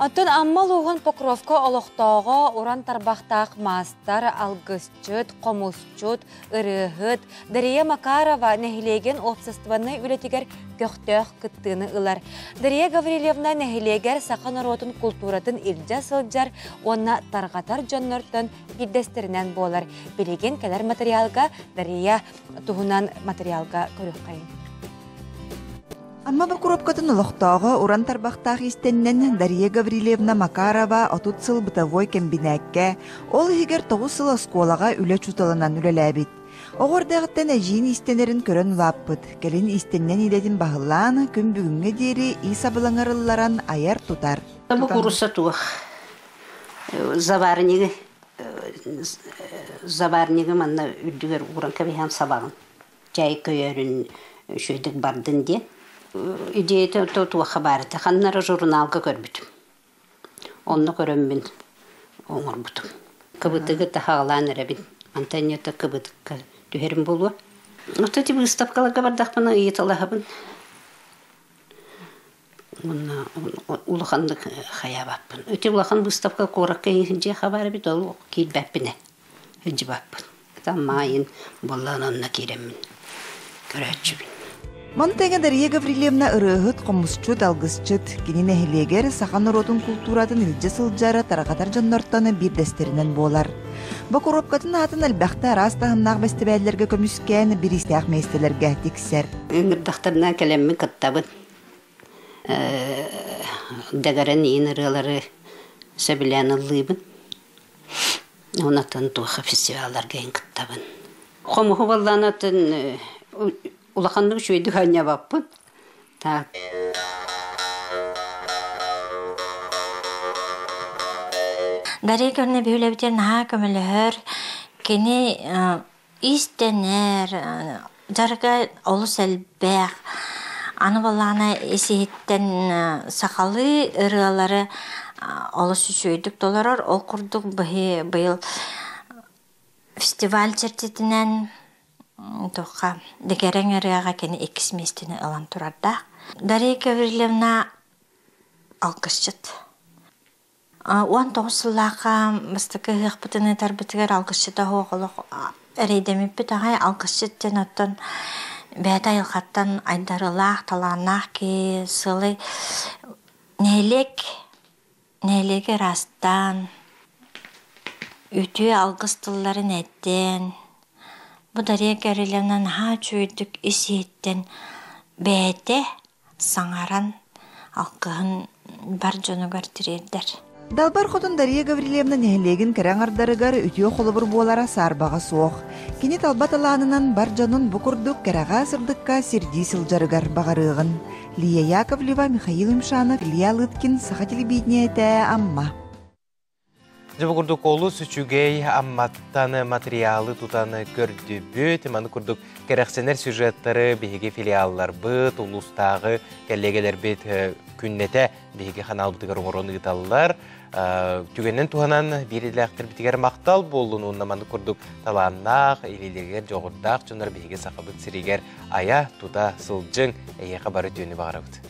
Оттон Амма улууһун Покровка олохтооҕо уран тарбахтаах маастар, алгысчыт, хомусчут, ырыаһыт Дария Макарова нэһилиэгин уопсастыбаннай үлэтигэр көхтөөх кыттыыны ылар. Дария Гаврильевна нэһилиэгэр саха норуотун култууратын илдьэ сылдьар уонна тарҕатар дьоннортон биирдэстэринэн буолар. Билигин кэлэр материалга Дария туһунан материалга көрүөххэйиҥ. Амма Бокуруопкатын олохтооҕо уран тарбахтаах иистэнньэн Дария Гаврильевна Макарова 30 сыл бытовой кэмбинээккэ, ол иһигэр 9 сыл оскуолаҕа үлэ учууталынан үлэлээбит. Оҕо эрдэҕиттэн эдьиийин иистэнэрин көрөн улааппыт, кэлин иистэнньэн идэтин баһылаан, күн бүгүҥҥэ диэри ис абылаҥар ылларан айар-тутар. Бу куурусса туох заварнигы заварнигы манна үрдүгэр ууран кэбиһэн сабаҕын чай көйөрүн үчүгэйдик бардын диэн идеята туохха баар этэ ханна эрэ журналга көрбүтүм онно көрөммүн оҥорбутум кыбытыгы таһаҕалаан эрэбин мантан это кыбытыкка түһэрим буолуо вот эти выставкаларга бардахпына ыйыталаһабын уонна улаханнык хайаабаппын ити улахан выставка куоракка дьиэхэ баар эбит ол киирбэппинэ сылдьыбаппын. Маайын буоллаан онно киирэммин көрөөччүбүн. Маны тэҥэ Дария Гаврильевна ырыаһыт, хомусчут, алгысчыт. Кини нэһилиэгэр саха норуотун култууратын илдьэ сылдьар, тарҕатар дьоннортон биирдэстэринэн буолар. Бокуруопкатын аатын элбэхтэ араас таһымнаах бэстибээллэргэ көмүскээн, бириистээх миэстэлэргэ тиксэр. Ыҥырдахтарына кэлэммин кыттабын. Дэгэрэн иин ырыалары сөбүлээн ыллыыбын. Онон туох фестивалларга иһин кыттабын. Хомуһу буоллаанатын улаханнык үчүгэйдик оонньообоппун. Так. Дария көрүнэ биһилэбитигэр наһаа көмөлөһөр. Кини иистэнэр, дьарыга олус элбэх. Аны буоллаҕына ис-иһиттэн сахалыы ырыалары олус үчүгэйдик толорор. Ол курдук быйыл фестиваль чэрчитинэн туохха Дэгэрэҥ ырыаҕа кини иккис миэстэни ылан турардаах. Дария Гаврильевна алгысчыт. 19 сыллаахха бастакы ыһыахпытын ыытарбытыгар алгысчыта суох олох эрэйдэммиппит аҕай. Алгысчыт диэн оттон бэйэтэ айылҕаттан айдарыылаах, талааннаах киһи сыалай нэһилиэк нэһилиэги ыраастаан, үтүө алгыс тылларын этэн, бу Дария Гаврильевна наһаа үчүгэйдик ис-иһиттэн бэйэтэ саҥаран алгыһын бар дьонугар тириэрдэр. Далбар Хотун Дария Гаврильевна нэһилиэгин кэрэ аҥардарыгар үтүө холобур буолара саарбаҕа суох. Кини талба талаанынан бар дьонун бу курдук кэрэҕэ-сырдыкка сирдии сылдьарыгар баҕарыаҕын. Лия Яковлева, Михаил Юмшанов, Илья Лыткин, Саха телевидениетэ, Амма. Дьэ бу курдук олус үчүгэй Амматтан материалы тутан көрдүбүт. Маны курдук кэрэхсэнэр сюжеттары биһиги филиалларбыт, улуустааҕы кэллиэгэлэрбит күннэтэ биһиги ханаалбытыгар оҥорон ыыталлар. Түгэнин туһанан биир идэлээхтэрбитигэр махтал буоллун уонна маны курдук талааннаах, илиилэригэр дьоҕурдаах дьоннор биһиги Сахабыт сиригэр айа тута сылдьыҥ, эйиэхэ бары үтүөнү баҕарабыт.